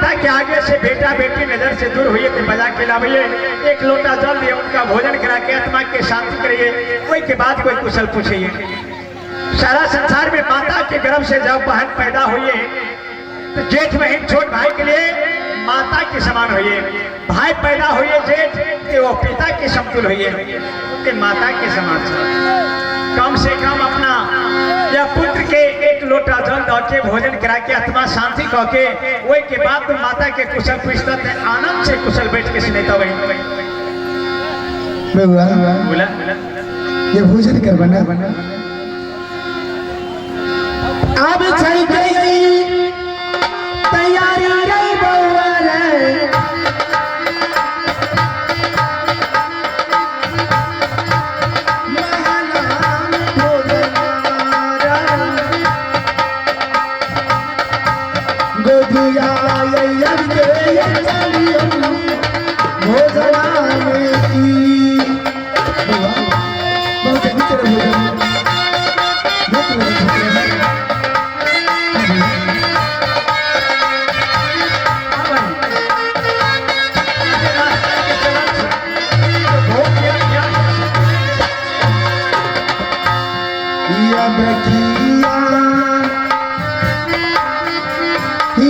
पिता के आगे से बेटा बेटी नजर से दूर हुई तो बजा के लाविए, एक लोटा जल दिए, उनका भोजन करा के आत्मा के शांति करिए, वही के बाद कोई कुशल पूछिए। सारा संसार में माता के गर्भ से जब बहन पैदा हुई तो जेठ बहन छोट भाई के लिए माता के समान हुई, भाई पैदा हुए जेठ तो वो पिता के समतुल हुई, उनके माता के समान। कम से कम अपना या पुत्र के एक लोटा जल दऽ के भोजन करा के आत्मा शांति कऽ के ओहि के बाद तो माता के कुशल पूछता ते आनंद से कुशल बैठ के सुनेता बहन। बउआ बोला ये भोजन करबा ना। अब चल गई तैयारी रे बउआ रे, महलान भोजन गोदिया अब के चलियो भोजना में की। बउआ बहुत अभी तेरे भोजन बहुत लगे। या बकिया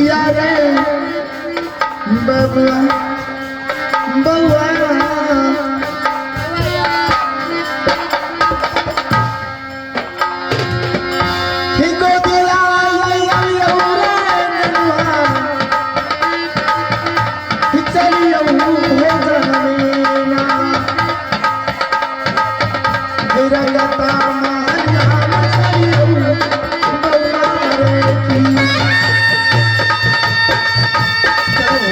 या रे बबुआ बउआ गोदिया रे ननुआ चलियो भोजन में ना। रंगता महलिया चलियो बउआ रे की। चलो।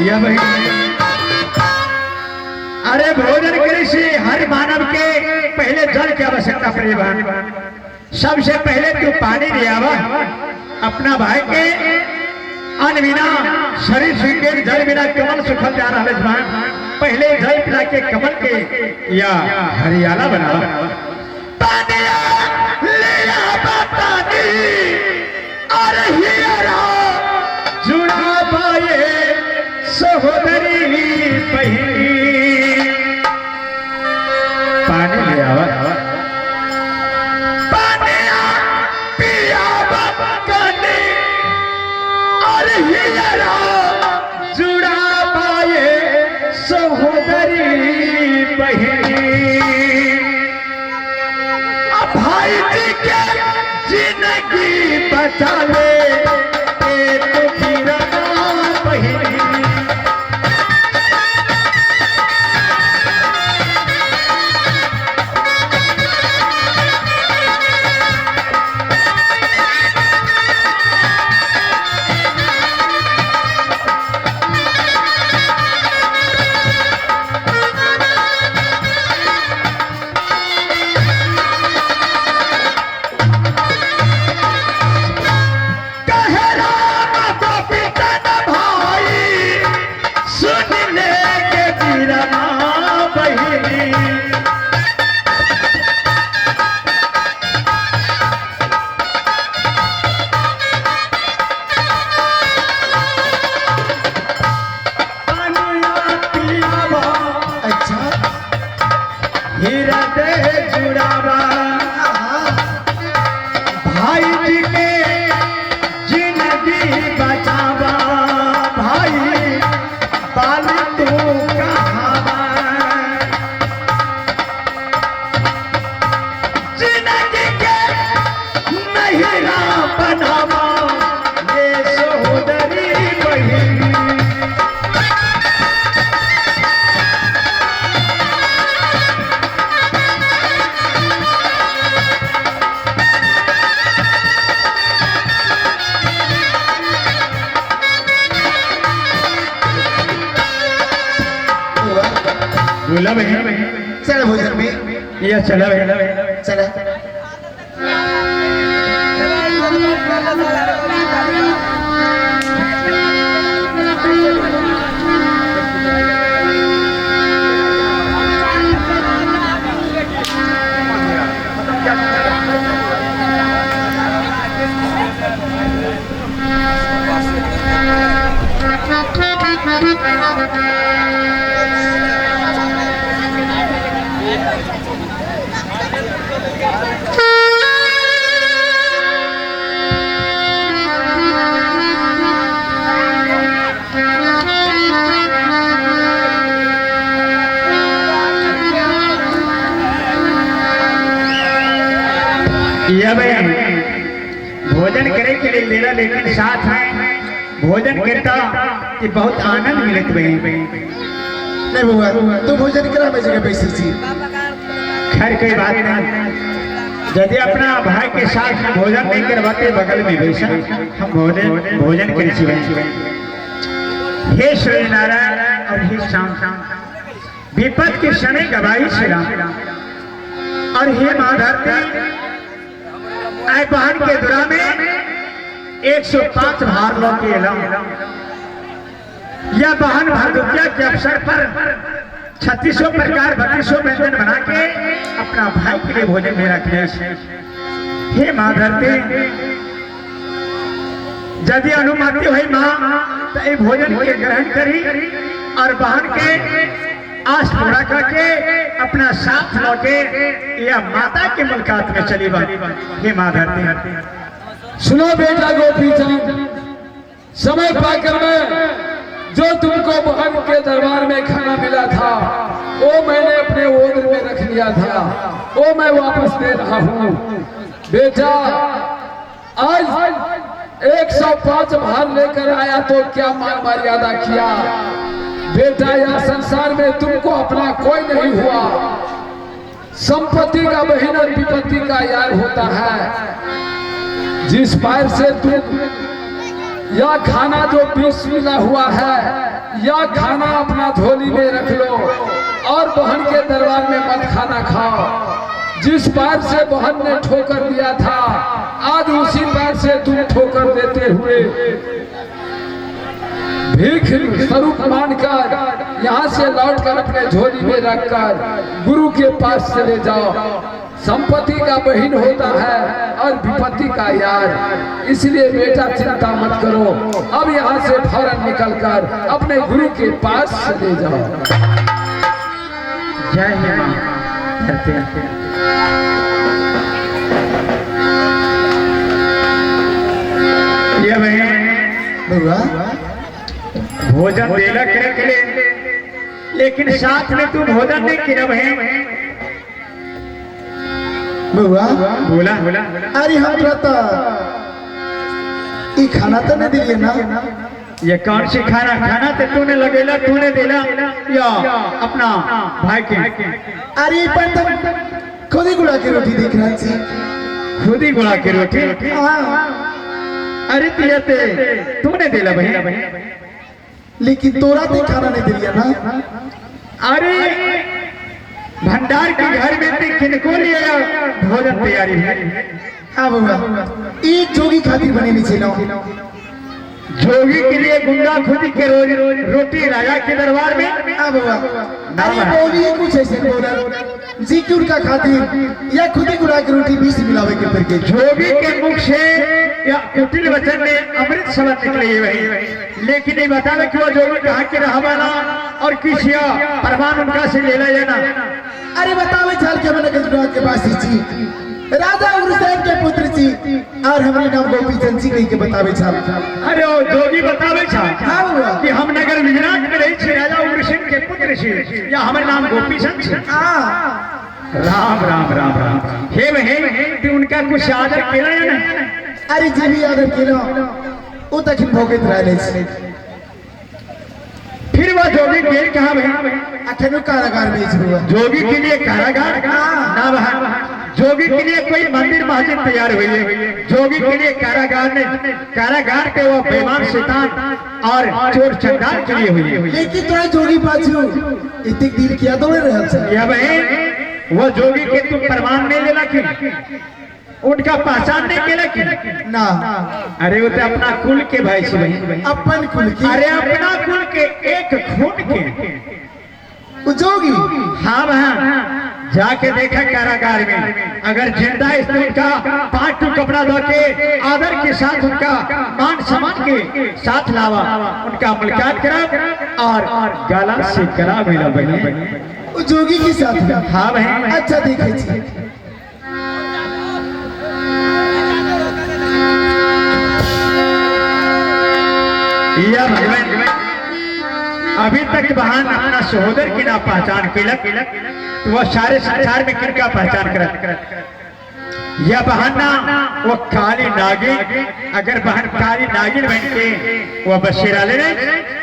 या भाई अरे भोजन करे से हर मानव के पहले जल की आवश्यकता पड़े बहन। सबसे पहले तू पानी ले आवा अपना भाई के अन्न बिना शरीर सूखे जल बिना कमल सुखल जा रहा है बहन। पहले जल पिला के कमल के या हरियाला बनावा। पानिया ले आवा पानी अरे हियरा जुड़ा पाए सहोदरी बहिनी। पानी ले आवा, पानिया पियावा कनी अरे हियरा जुड़ा पाए सहोदरी बहिनी। अब भाई जी के जिंदगी बचा ले ए तो फिरना बहिनी। कहे राम गोपितन भाई सुन ले के बीरमा बहिनी। पानिया पियावा अच्छा हृदय जुड़ावा आहा भाई जी के जिंदगी बचावा भाई बाल तू कहावा। जिंदगी के नहीं बनावा ये सहोदरी बहिनी। बउआ बोला भैया चल भोजन में ये चला भैया चला। यह भोजन करे के लिए लेला, लेकिन साथ में भोजन करता कि बहुत आनंद मिलत बे। नहीं बउआ, तू भोजन करा मैं जगह बैसी छी। खैर कोई बात नहीं, यदि अपना भाई के साथ में भोजन नहीं करवाते बगल में बैसा हम भोजन भोजन करे छी। हे श्री नारायण और हे श्याम, विपद के समय गवाही श्री राम, और हे मां धरती, आए बहन के दुरा में 105 भार लो के एलम। यह बहन भरदुतिया के अवसर पर 36 प्रकार 32 व्यंजन बना के अपना भाई के लिए भोजन में रखने। हे मां धरती, यदि अनुमति हुई मां तो ये भोजन के ग्रहण करी और बहन के आस पूरा करके अपना साथ लौटे या माता के मुलाकात में चली बा। हे मां धरती। सुनो बेटा गोपीचंद, समय पाकर मैं जो तुमको बहन के दरबार में खाना मिला था वो मैंने अपने ओदर में रख लिया था, वो मैं वापस दे रहा हूँ। बेटा आज 105 भार लेकर आया तो क्या मान मर्यादा किया। बेटा यह संसार में तुमको अपना कोई नहीं हुआ। संपत्ति का बहन और विपत्ति का यार होता है। जिस पैर से तुम या खाना जो विष मिला हुआ है या खाना अपना झोली में रख लो और बहन के दरबार में मत खाना खाओ। जिस पैर से बहन ने ठोकर दिया था आज उसी पैर से तुम ठोकर देते हुए भीख स्वरूप मानकर यहाँ से लौटकर अपने झोली में रखकर गुरु के पास चले जाओ। संपत्ति का बहन होता है और विपत्ति का यार, इसलिए बेटा चिंता मत करो, अब यहाँ से फौरन निकलकर अपने गुरु के पास चले जाओ। जय हे मां धरती। ये बहन बउआ भोजन देला करे के लिए, लेकिन साथ में तू भोजन नहीं किया बहन। बउआ बोला बोला, अरे हमरा तो ई खाना तो नहीं दिलिए ना। ये कौन सी खाना? खाना तो तूने लगेला, तूने दिला या अपना भाई के? अरे पर तो खुद ही गुड़ा के रोटी देख रहा छी। खुद ही गुड़ा के रोटी? हाँ। अरे ते तूने दिला बहन, लेकिन तोरा ते खाना नहीं दिलिया ना। अरे भंडार के घर में ते किनको लिए भोजन तैयारी है? हाँ बउआ, एक जोगी खातिर बनेली छे। जोगी के लिए गुंडा खुद के रोज रोटी राजा के दरबार में। हाँ बउआ, अरे बोली कुछ ऐसे बोला जी की उनका खातिर या खुद ही गुड़ा के रोटी बीस मिलावे के फिर के जोगी के मुख से या कुटिल वचन में अमृत शब्द निकले वही, लेकिन नहीं बतावे कि वो जोगी कहाँ के रहवाला और किसिया परमान उनका से लेला या ना। अरे बतावे चल के मैंने गुजरात के पास जी राजा उग्रसेन के पुत्र जी और हमारे नाम गोपीचंद जी कहीं के बतावे छाल। अरे ओ जोगी बतावे छा हाँ कि हम नगर गुजरात में रही छी, राजा उग्रसेन के पुत्र छी या हमारे नाम गोपीचंद छी। हाँ। राम राम राम राम। हे बहन तू उनका कुछ आदर केला या ना? अरे जे भी आदर केलो ओ तखन भोगैत रहले छी। फिर वह जोगी गेल कहाँ बहन? अखनो कारागार में छी बउआ। जोगी के लिए कारागार ना बहन, जोगी के लिए कोई मंदिर मस्जिद तैयार हुई है, जोगी के लिए कारागार ने कारागार पे वो बेईमान शैतान और चोर चंडाल के लिए हुई है। लेकिन तोरा जोगी पाछू इतने दिल किया दौड़े रहल छै। या बहन वो जोगी के तुम प्रमाण नहीं लेला क्यों? उनका पहचान नहीं केलक ना। अरे वो तो अपना कुल के भाई छी बहिन। अपन कुल के? अरे अपना कुल के एक खून के उ जोगी? हाँ बहन, जाके देखा कारागार में अगर जिंदा है तो उनका 5 टू कपड़ा धो के आदर के साथ उनका मान सम्मान के साथ लावा, उनका मुलाकात करा और गला से गला मिला बहन। उ जोगी के साथ? हाँ बहन। अच्छा, देखे छी। या भगवान, अभी तक बहन अपना सहोदर की ना पहचान केलक तो वह सारे संसार में किनका पहचान करत? यह बहाना वो काली नागिन, अगर बहन काली नागिन बन के वह बसेरा ले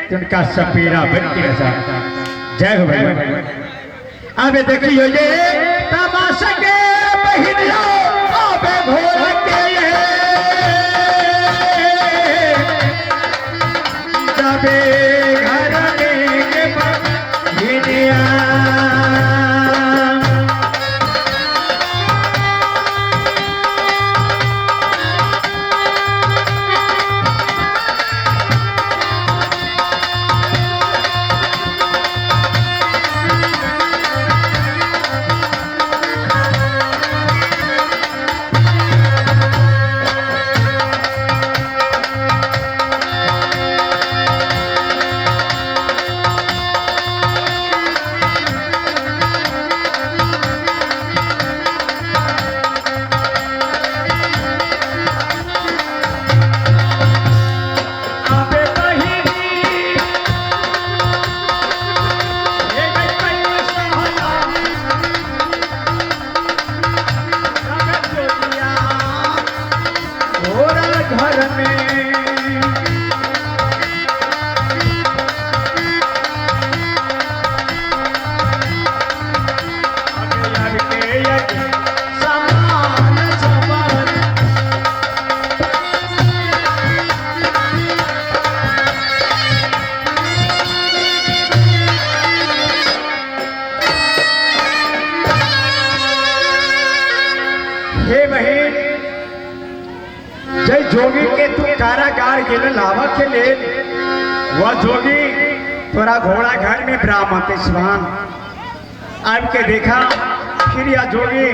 तो उनका सपेरा बन के रहा। जय हो भगवान। अब देखियो ये तमाशा के बहिनियों आबे घोर के तबे घर में के बहिनिया। आबे बहिनी ये पैसा जोगिया घोड़ा घर में। समान जबर हे बहिन, जय जोगी के तू कारागार गेल लावा के लेल, वह जोगी तोरा घोड़ा घर में ब्राह्मण स्वान आब के देखा, फिर यह जोगी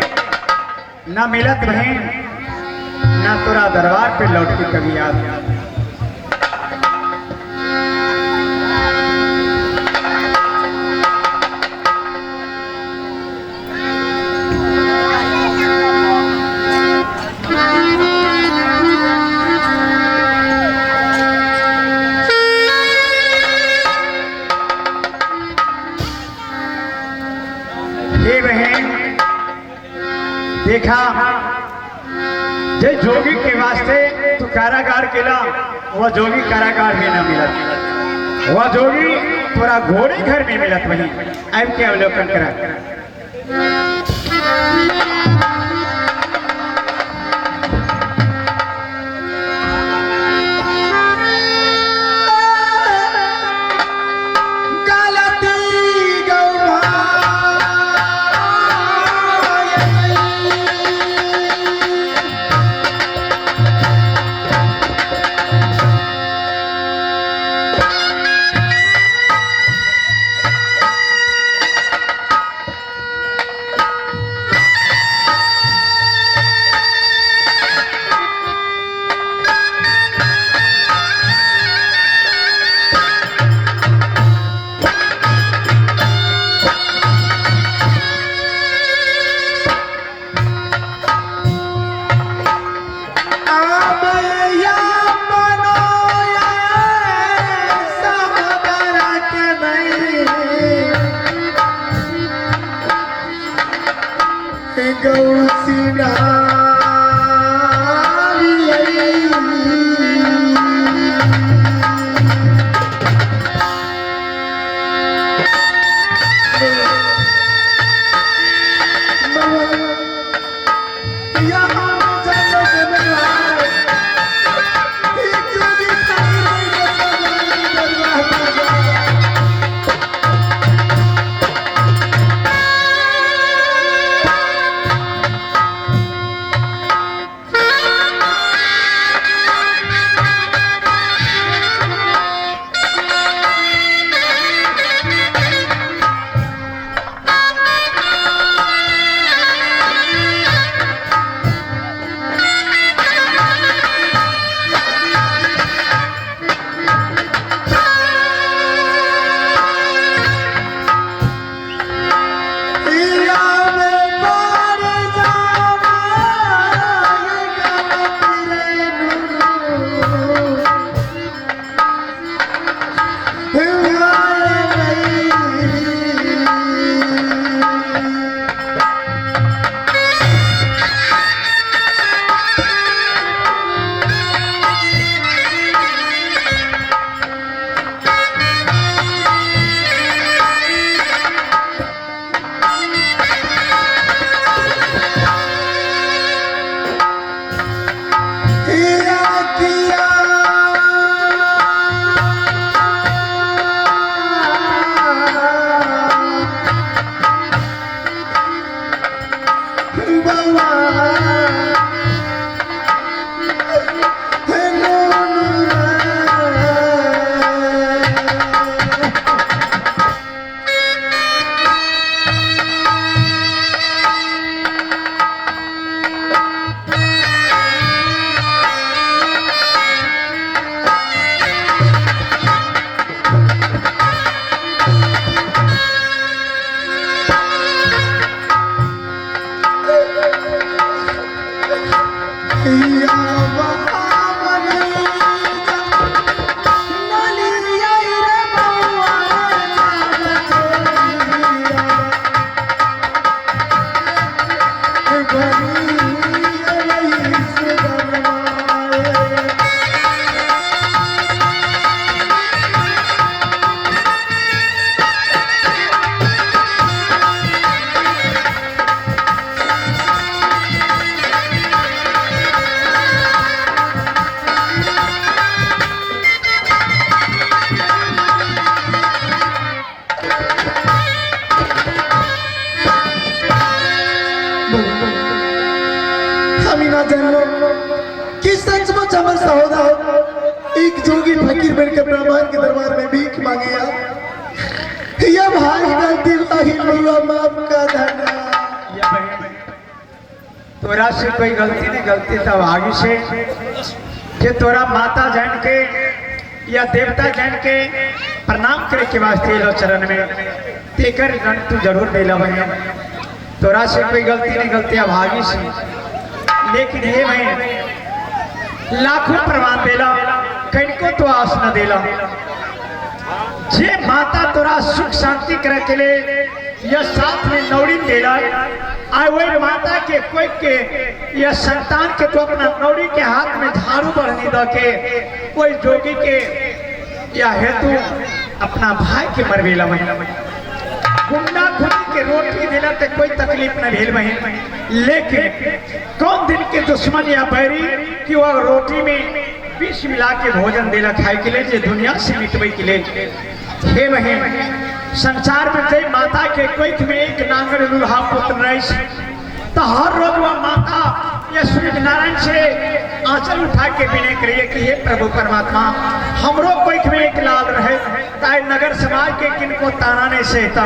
ना मिलत बहिन ना तोरा दरबार पे लौट के कभी याद। हे बहन, देखा जे जोगी के वास्ते तू कारागार केला, वह जोगी कारागार में न मिलत, वह जोगी तोरा घोड़े घर में मिलत। वही अब के अवलोकन करा। गलती गौभाय। आबया मनोया सहोदर के नहीं गौसिना। बउआ हे नुनुआ। हम ही ना जानलो कि सचमुच हमर सहोदर एक जोगी फकीर बनकर ब्राह्मण के दरबार में भीख मांगे या भाई गलती भाई बउआ माफ कर देना। या बहन, तोरा से कोई गलती नहीं, गलती तब आगे से कि तोरा माता जान के या देवता जान के प्रणाम करे के वास्ते लो चरण में तेकर दंड तू जरूर देला बहन। तोरा से कोई गलती नहीं, गलती अभागी से। लेकिन हे बहन, लाखों प्रमाण देला, कनको तो आस न देला। जे माता तोरा सुख शांति करे के लिए या साथ में नौड़ी देला, आय वही माता के कोई के या संतान के तो अपना नौड़ी के हाथ में झाड़ू बढ़नी द के कोई जोगी के या हेतु अपना भाई के मरवेला बहन। गुंडा खुदी के रोटी देला ते कोई तकलीफ न भेल बहन, लेकिन कौन दिन के दुश्मन या बैरी कि वह रोटी में विष मिला के भोजन देला खाए के लिए, जे दुनिया से मिटवे के लिए। हे बहन, संसार में जय माता के कोख में एक नांगर लूल्हा पुत्र रही, तो हर रोज वह माता या सूर्य नारायण से आंचल उठा के विनय करिए कि हे प्रभु परमात्मा, हमरो कोख में एक लाल रहे ताए नगर समाज के किनको ताना नहीं सहता।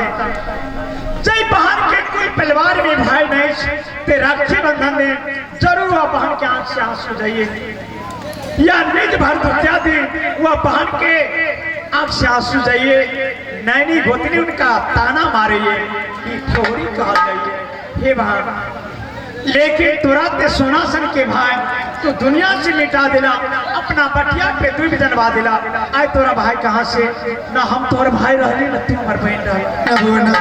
जय बहन के कोई परिवार में भाई नहीं ते राखी बंधन में जरूर वह बहन के आंख से आंसू जाइए, या निज भर इत्यादि वह बहन के आंख से आंसू जाइए, नैनी गोतनी उनका ताना मारिए कि ठोरी कहा जाइए। हे बहन, लेकिन तुरंत सोना सन के भाई तो दुनिया से मिटा दिला, अपना बटिया पे डूब जनवा दिला। आय तोरा भाई कहाँ से, ना हम तोहर भाई रहली ना तू हमर बहन रहे। ना बउआ ना,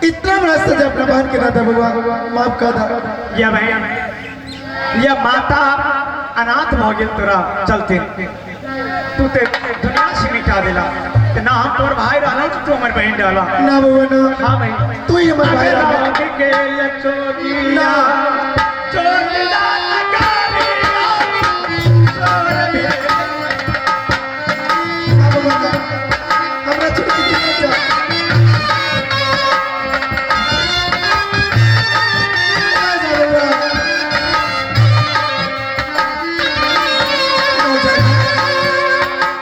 इतना बड़ा सजा अपना बहन के ना दे बउआ, माफ कर दा। या बहन, या माता अनाथ भ गेल तोरा चलते, तू ते दुनिया से मिटा दिला, ते ना हम तोहर भाई रहला तो तू हमर बहन रहला। ना बउआ ना, हाँ बहन, तू ही हमर भाई रहला। गेल चोरी ना